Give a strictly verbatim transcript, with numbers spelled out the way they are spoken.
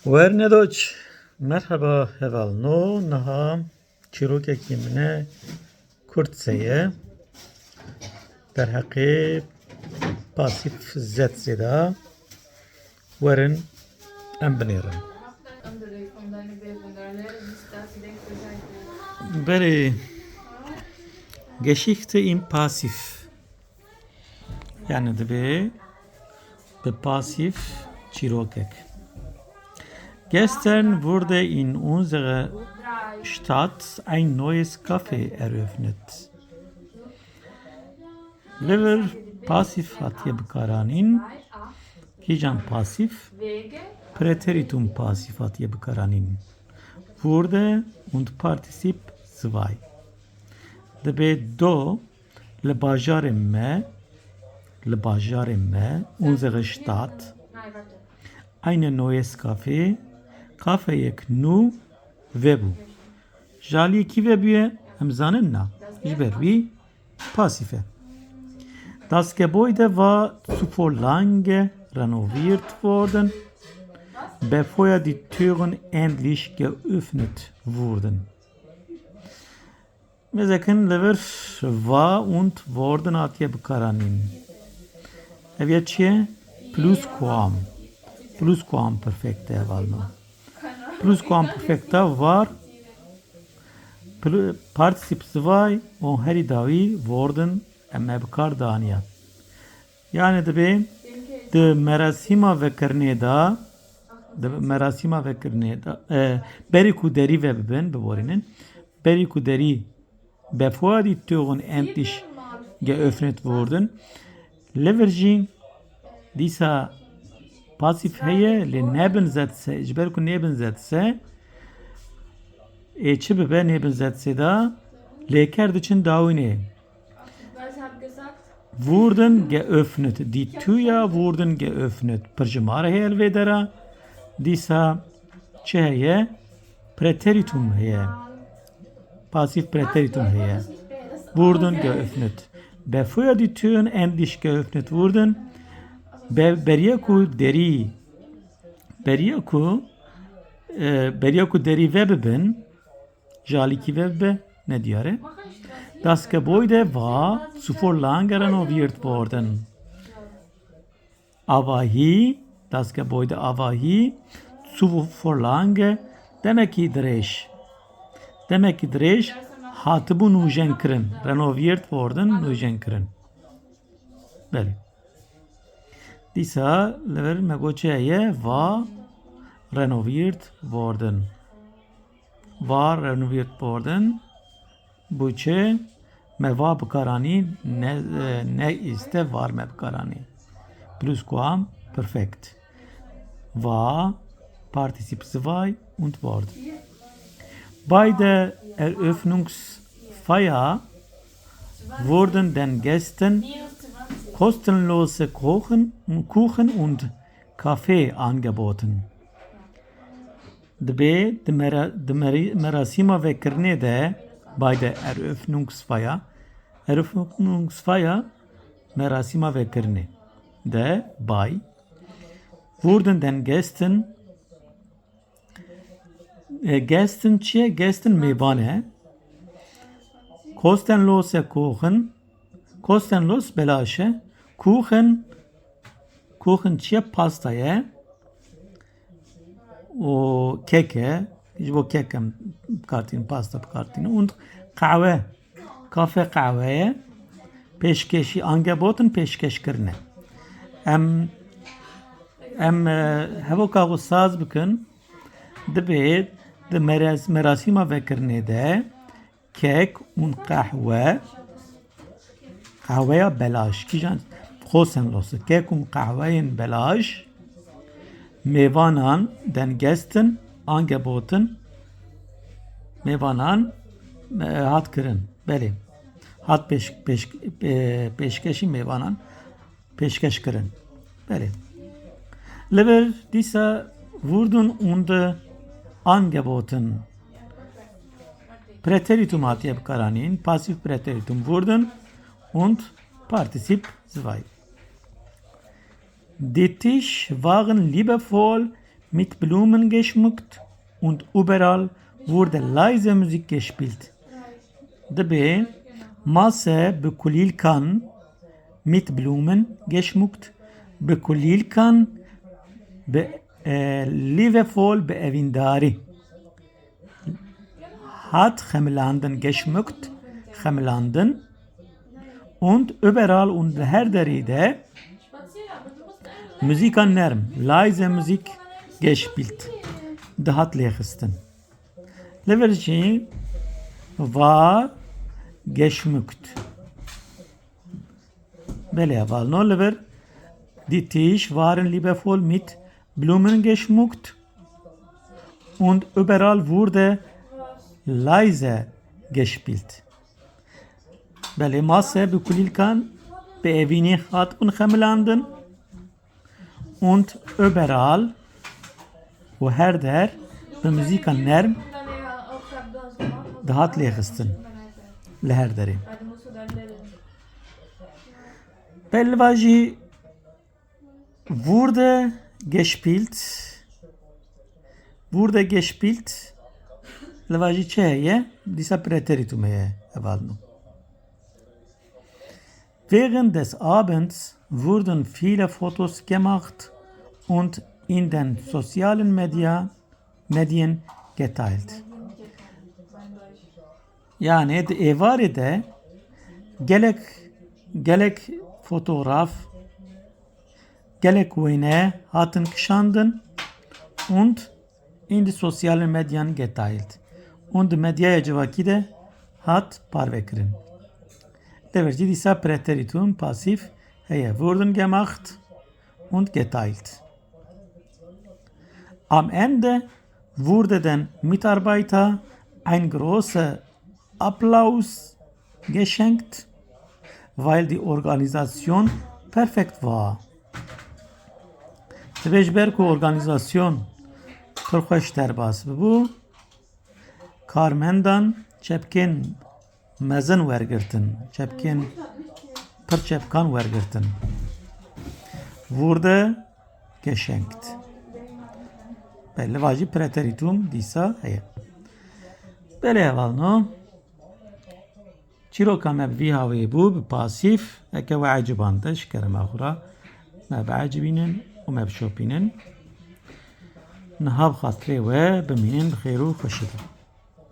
Wernedoç, merheba hevalno, niha çîrokekî min e, kurtse ye. Derheqê pasîf zet zêda werin em binêrin. Belê, Geschichte im Passiv. Yani dibe bi pasîf çîrokek. Gestern wurde in unserer Stadt ein neues Café eröffnet. Li vir pasîf hatiye bikaranîn, kîjan pasîf? Präteritum pasîf hatiye bikaranîn. Wurde und Partizip zwei. Dibe do, li bajarê me, li bajarê me, unsere Stadt, eine neues Café, kafeyek nû vebû. Ji aliyê kî vebûye? Em zanin na. Ji ber wî pasîf e. Das Gebäude war zuvor lange renoviert worden, bevor die Türen endlich geöffnet wurden. Mêzekin li vir war und worden hatiye bikaranîn. Ev ya çi ye? Plusquam. Plusquamperfekt e hevalno. Plusquamperfekta war pl-, Partizip zwei û herî dawî worden em e bi kar daniya. Yani dibe di merasîma vekirinê de, di merasîma vekirinê de, e, berî ku derî vebibin, biborînin, berî ku derî bevor die Türen endlich geöffnet worden, li vir jî dîsa pasîf heye, lê nebin zet se, ji ber ku nebin zet se, ê çi bibe, nebin zet se de, lê ker diçin dawînê. Wurden geöffnet. Die Tür wurden geöffnet. Pirjimar heye li vê dera. Dîsa çi heye? Präteritum heye. Pasîf präteritum heye. Wurden geöffnet. Bevor die Türen endlich geöffnet wurden. Be-, beriya ku derî, beriya ku, e, beriya ku derî vebibin, ji alî kî ve bibe, ne diyar e. Das Gebäude war zuvor lange renoviert worden. Avahî, das Gebäude avahî, zuvor lange, demekî dirêj. Demekî dirêj hatibû nûjenkirin. Renoviert worden, nûjenkirin. Belê. Dîsa li vir me got çi heye? War renoviert worden. War renoviert worden. Bû çi? Me war bikaranî, ne, e, ne îste war me bikaranî. Plusquamperfekt. War, Partizip zwei und worden. Bei der Eröffnungsfeier wurden den Gästen kostenlose Kuchen, Kuchen und Kaffee angeboten. Dibe di mera-, di meri-, merasîma vekirinê de, bei der Eröffnungsfeier, Eröffnungsfeier, merasîma vekirinê de, bei, wurden den Gästen, e, Gästen çi ye? Gästen mêvan e. Kostenlose Kuchen, kostenlos belaş e. Kuchen, Kuchen çi ye? Pasta ye. Û kek e. Ji bo kek em bikartînin, pasta bikartînin. Und qehwe. Kafe qehwe ye. Pêşkêşî, angeboten, pêşkêşkirine. Em, em, e, hevoka xwe saz bikin. Dibe di meras-, merasîma vekirinê de kek û qehwe, qehweya belaş, kîjan, kostenlose, kek û qehweyên belaş, mêvanan, den Gästen angeboten, mêvanan, e, hat kirin. Belê. Hat pêş-, pêş-, e, pêşkêşî mêvanan pêşkêş kirin. Belê. Li vir dîsa wurden und angeboten. Präteritum hatiye bikaranîn, Passivpräteritum wurden und Partizip zwei. Die Tisch waren liebevoll mit Blumen geschmückt und überall wurde leise Musik gespielt. Dibê Masse bi kulîlkan mit Blumen geschmückt, bi kulîlkan, bi, e, liebevoll, bi evîndarî. Hat xemilanden, geschmückt, xemilanden. Und überall und li her derê de Musika nerm, leise Musik gespielt, dihat lêxistin. Li vir jî war geschmückt. Belê hevalno, li vir die Tisch waren liebevoll mit Blumen geschmückt und überall wurde leise gespielt. Belê, Masse bi kulîlkan bi evînî hatibûn xemilandin und überall û her der bi muzîka nerm dihat lêxistin li her derê. Belê, li va jî wurde gespielt. Wurde gespielt. Li va jî çi heye? Dîsa Präteritum heye, hevalno. Während des Abends wurden viele Fotos gemacht und in den sozialen Media, Medien geteilt. Yani di êvarê de gelek, gelek fotograf, gelek wêne hatin kişandin und in die sozialen Medien geteilt. Und medyaya civakî de hat parvekirin. Li vir jî dîsa Präteritum pasîf heye. Wurden gemacht und geteilt. Am Ende wurde den Mitarbeiter ein großer Applaus geschenkt, weil die Organisation perfekt war. Dibê ji ber ku organîzasyon pir xweş derbas bibû, karmendan çepkên mezin wergirtin, çepkên pir çepkan wergirtin. Wurde geschenkt. Belê, va jî Präteritum dîsa heye. Belê hevalno. Çîroka me bi vî hawê bû, bi pasîf. Eke we ecibande, ji kerema xwe re me biecibînin û me bişopînin. Niha bi xatirê we bimînin bi xêr û xweşî de.